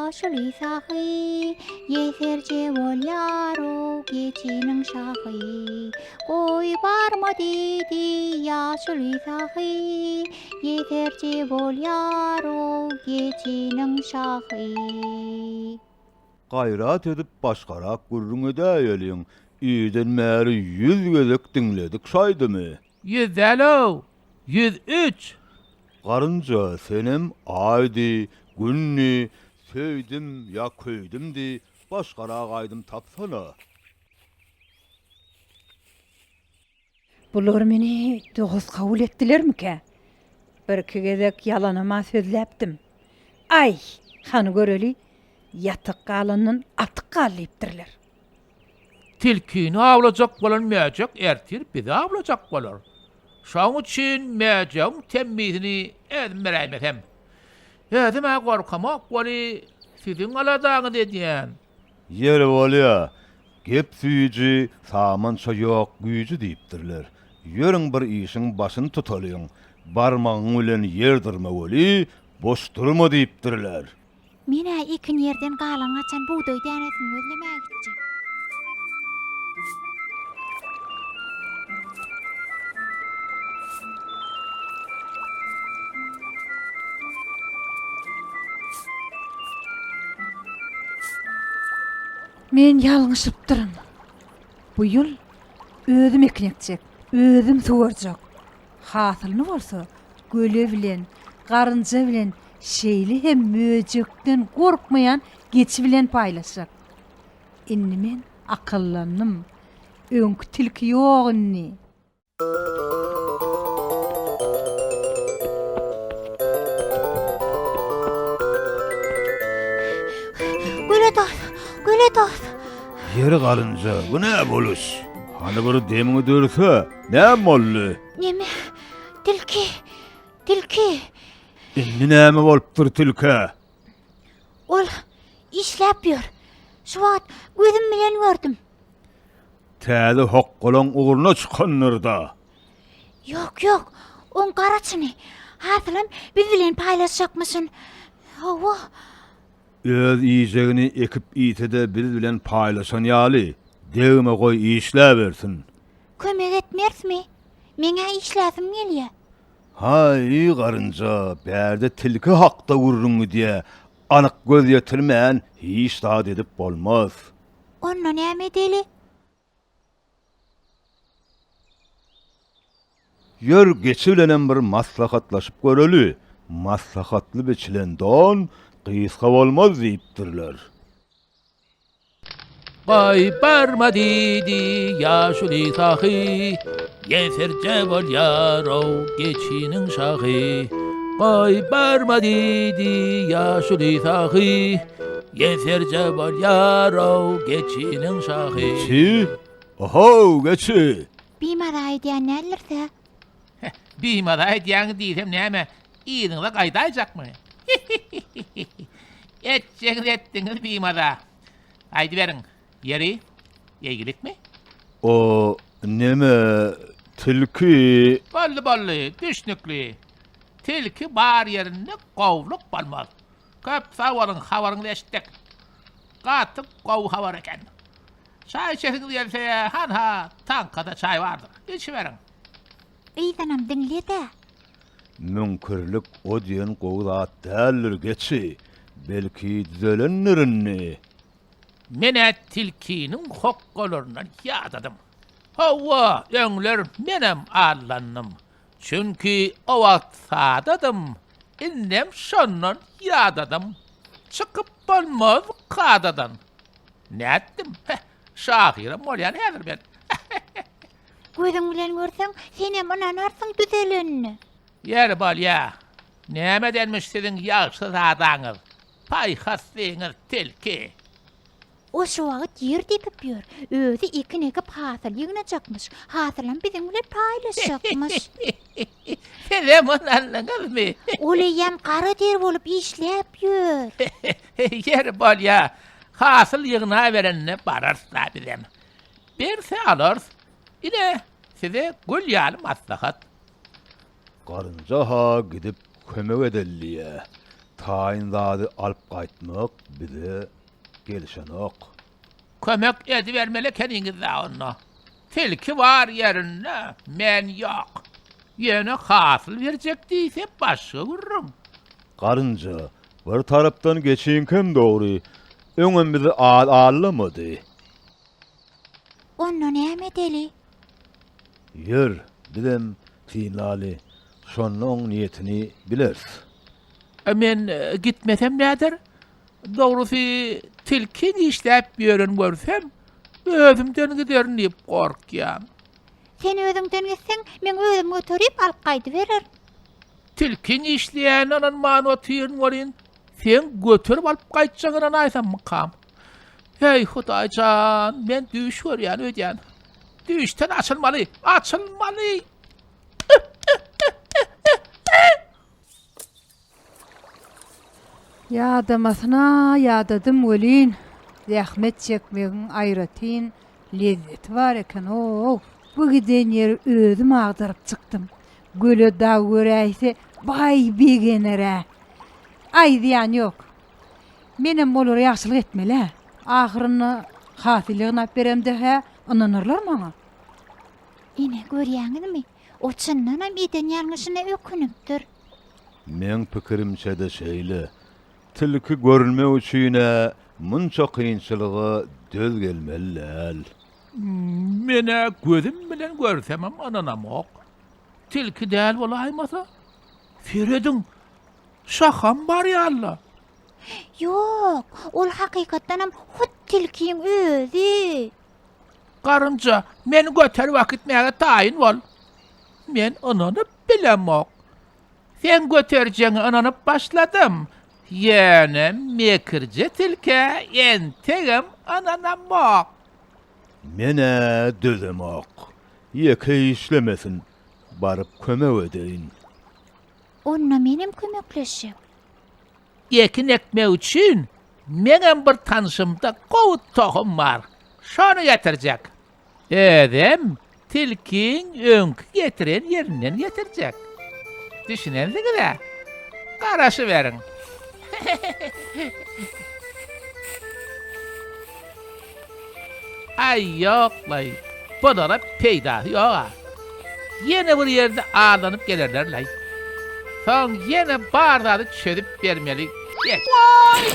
ýaşuly sahy, Ýeserje bolýar-ow geçiniň şahy. Goý barma diýdi ýaşuly sahy, Ýeserje bolýar-ow geçiniň şahy. Gaýrat edip başgarak gürrüň edäýeliň, irden bäri ýüz gezek diňledik şaýdymy. Ýüz däl-ow, 103! Garynja, senem Aýdy, Gündi, Söýdüm ýa köýdüm diý, başgarak aýdym tapsana. Bular meni dost kabul etdilermikä? Birki gezek ýalanam-a sözläpdim. Aý, hany göreli, ýatyk galandan atyk gal diýipdirler. Tilkini awlajak bolan möjek ertir bizi awlajak bolar. Şoň üçin möjegiň temmisini özüm beräýmesem. Özüm-ä gorkamok weli, siziň aladaňyzy edýän. Ýeri bolýa, gep süýji, samança ýok güýji diýipdirler. Ýörüň bir işiň başyny tutalyň, barmagyň bilen ýer dyrma weli, boş durma diýipdirler. Men-ä ekin ýerden galan-gaçan bugdaý dänesini gözlemäge gitjek. Men ýalňyşypdyryn. Bu ýyl özüm ekin ekjek, özüm suwarjak. Hasylyny bolsa göle bilen, garynja bilen, şeýle hem möjekden gorkmaýan geçi bilen paýlaşjak. Indi men akyllandym. Öňki tilki ýok indi. Göle dost, göle dost. Ýeri garynja, bu nä boluş? Hany bir demiňi dürse, näme boldy? Neme? Tilki, tilki. Indi näme bolupdyr tilkä? Ol işläp ýör. Şu wagt gözüm bilen gördüm. Täze hokgalaň ugruna çykandyr-da. Ýok, ýok, oň gara çyny. Hasylam biz bilen paýlaşjakmyşyn. Hawa. Öz iýjegini ekip iýse-de biz bilen paýlaşan ýaly, degme goý işläbersin. Kömek etmerismi? Meň-ä işläsim gelýä. Haý, garynja, bärde tilki hakda gürrüň gidýä. Anyk göz ýetirmän hiç zat edip bolmaz. Onda näme edeli? Ýör, geçi bilenem bir maslahatlaşyp göreli. Maslahatly biçilen don gysga bolmaz diýipdirler. Goý, barma diýdi ýaşuly sahy, Ýesirje bolýar-ow geçiniň şahy. Goý, barma diýdi ýaşuly sahy, Ýesirje bolýar-ow geçiniň şahy. Geçi? Ohow, geçi! Bimaza edýän däldir-dä? Bimaza edýäňiz diýsem näme, yzyňyza gaýdaýjakmy? Etjegiňizi etdiňiz bimaza. Aýdyberiň, ýeri, eýgilikmi? O neme, tilki? Boldy, boldy, düşnükli. Tilki bar ýerinde gowluk bolmaz. Köp sag boluň, habaryňyzy eşitdik. Gaty gowy habar eken. Çaý içesiňiz gelse, hanha, taňkada çaý bardyr. Içiberiň. Yzynam diňle-dä. Müňkürlik o diýen gowy zat däldir, geçi. Belki, düzelendir indi. Men-ä tilkiniň hokgalaryndan ýadadym. Hawa, öňler menem allandym. Çünki o wagt sadadym, indem şondan ýadadym. Çykyp bolmaz kadadan. Nätdim? Heh, şahyram bolýan häzir men. Gözüň bilen görseň, senem ynanarsyň düzelenine. Ýeri bolýa. Nämedenmiş siziň ýagşy zadaňyz, paýhaslyňyz tilki? O şu wagt ýer depip ýör. Özi ekin ekip hasyl ýygnajakmyş. Hasylam biziň bilen paýlaşjakmyş. Sizem ynandyňyzmy? Ol eýýäm gara der bolup işläp ýör. Ýeri bolýa. Hasyl ýygnaberende bararys-da bizem. Berse alarys. Ine, size gül ýaly maslahat. Garynja-ha gidip kömek edeli diýýä. Taýyn zady alyp gaýtmak bize gelişenok. Kömek edibermeli ekeniňiz-dä onda. Tilki bar ýerinde men ýok. Ýöne hasyl berjek diýse başga gürrüň. Garynja, bir tarapdan geçiňkem dogry. Öňem bizi al allamady. Onda näme edeli? Ýör, bizem synlaly. Şonda oň niýetini bileris. Men gitmesem näder? Dogrusy, tilki dişläp ýören görsem, özümden giderin diýip gorkýan. Sen özüňden gitseň, meň özüm göterip alyp gaýdybererin. Tilkiň işleýänine ynanman otyryn welin, seň göterip alyp gaýtjagyňa ynanaýsammykam? Heý, Hudaý jan, men düýş görýän öýdýän. Düýşden açylmaly, açylmaly! Ýadamasyna ýadadym welin, zähmet çekmegiň aýratyn lezzeti bar eken-ow. Bu giden ýeri özüm agdaryp çykdym. Göle dag göräýse, baý begener-ä. Aý, zyýany ýok. Menem olara ýagşylyk etmeli-ä. Ahyrynda hasyl ýygnap beremde-hä ynanarlar maňa. Ine, görýäňizmi, o çyndanam eden ýalňyşyna ökünipdir. Meň pikirimçe-de şeýle. Tilki görünmek üçin-ä munça kynçylyga döz gelmeli däl. Men-ä gözüm bilen görsemem ynanamok. Tilki däl bolaýmasa. Serediň, şaham bar ýaly-la. Ýok, ol hakykatdanam hut tilkiň özi. Garynja, meni göterip äkitmäge taýyn bol. Men ynanyp bilemok. Seň göterjegiňe ynanyp başladym. Ýöne mekirje tilkä entegem ynanamok. Men-ä dözemok. Ýeke işlemesin, baryp kömek edeýin. Onda menem kömekleşjek. Ekin ekmek üçin meňem bir tanşymda gowy tohum bar. Şony getirjek. Özem tilkiň öňki getiren ýerinden getirjek. Düşünensiňiz-ä? Garaşyberiň. Aý, ýok-laý, bulara peýdasy ýog-a. Ýene bir ýerde aldanyp gelerler-laý. Soň ýene bar zady çözüp bermeli. Geç. Waý!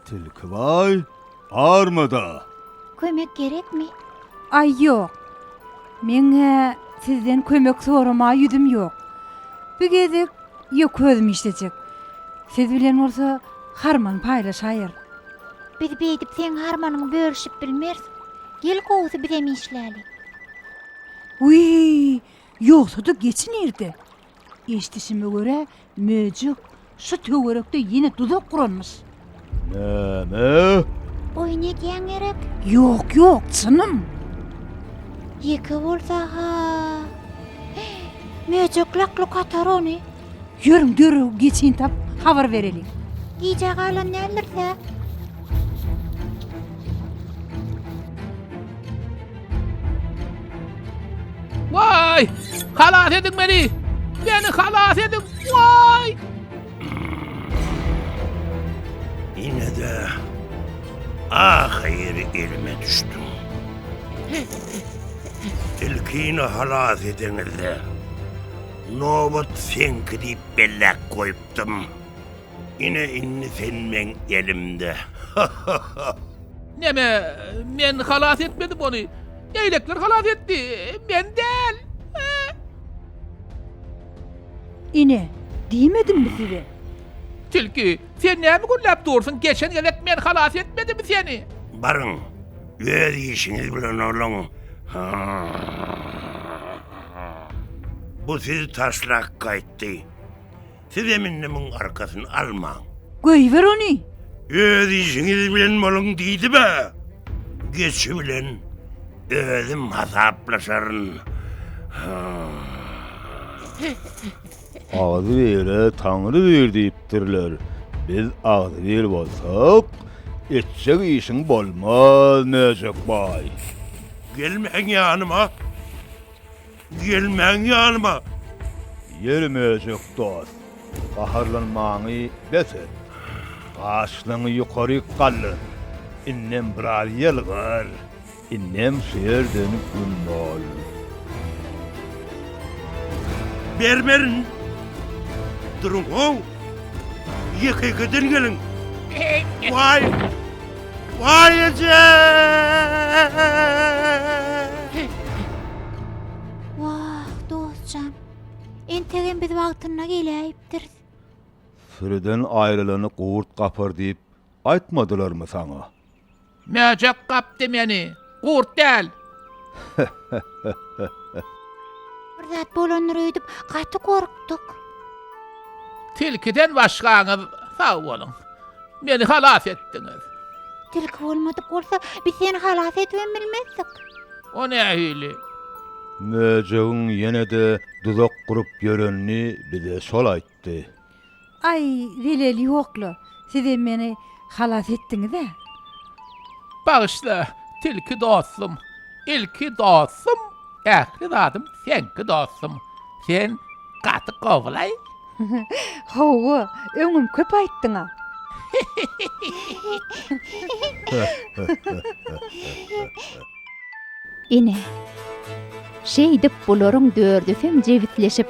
Tilkibaý, armada! Kömek gerekmi? Aý, ýok. Meň-ä sizden kömek sorama ýüzüm ýok. Bu gezek ýeke özüm işlejek. Siz bilen bolsa harman paýlaşaýaryn. Biz beýdip seň harmanyňy bölüşip bilmeris. Gel gowusy bizem işläli. Wiý, ýogsa-da geçi nirde? Eşidişime görä, möjek şu töwerekde ýene duzak guranmyş. Näme? Oýun edýäň gerek? Ýok, ýok, çynym. Ýeke bolsa-ha. Möjek lak-luk atar ony. Ýörüň, derrew geçini tapyp, habar bereliň. Gijä galan däldiris-ä? Waý! Halas ediň meni! Meni halas ediň! Waý! Ine-de, ahyry elime düşdüň. Tilkini halas edeňizde, nobat seňki diýip belläp goýupdym. Ine indi sen meň elimde. Neme, men halas etmedim ony. Eýlekler halas etdi, men däl. Ine, diýmedimmi size? Tilki, sen näme gürläp dursuň, geçen gezek men halas etmedimmi seni? Baryň, öz işiňiz bilen boluň. Bu sizi taşlap gaýtdy. Sizem indi muň arkasyny almaň. Goýber ony! Öz işiňiz bilen boluň diýdim-ä! Geçi bilen özüm hasaplaşaryn. Agzybire Taňry bir diýipdirler. Biz agzybir bolsak, etjek işiň bolmaz, Möjek baý. Gelmäň ýanyma! Gelmäň ýanyma! Ýeri möjek dost, gaharlanmaňy bes et. Gaşlaňy ýokaryk galdyr. Indem biraz ýylgyr. Indem şu ýerden güm bol. Bermerin. Duruň-ow. Ýeke-ýekeden geliň. Waý! Waý eje! Wah, dostjan. Entegem biz wagtynda geläýipdiris. Sürüden aýrylany gurt gapar diýip aýtmadylarmy saňa? Möjek gapdy meni, gurt däl. Bir zat bolandyr öýdüp gaty gorkduk. Tilkiden başgaňyz sag boluň. Meni halas etdiňiz. Tilki bolmadyk bolsa, biz seni halas edibem bilmezdik. O nähili? Möjegiň ýene-de duzak gurup ýörenini bize şol aýtdy. Aý, zeleli ýok-la. Sizem meni halas etdiňiz-ä. Bagyşla, tilki dostum. Ilki dostum, ähli zadym seňki dostum. Sen gaty gowy-laý. Hawa, öňem köp aýtdyň-a. Ine, şeýdip bularyň dördüsem jebisleşip,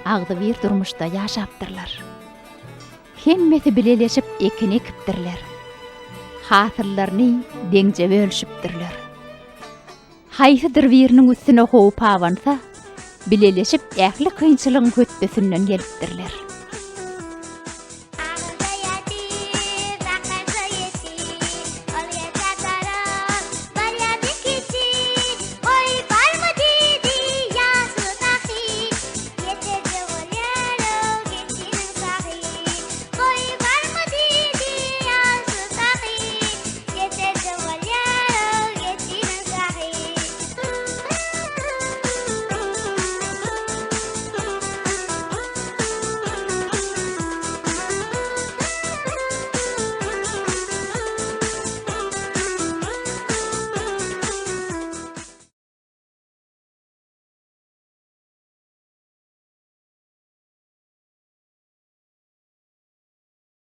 agzybir durmuşda ýaşapdyrlar. Hemmesi bileleşip ekin ekipdirler. Hasyllaryny deňje bölüşipdirler. Haýsydyr biriniň üstüne howp abansa, bileleşip ähli kynçylygyň hötdesinden gelipdirler.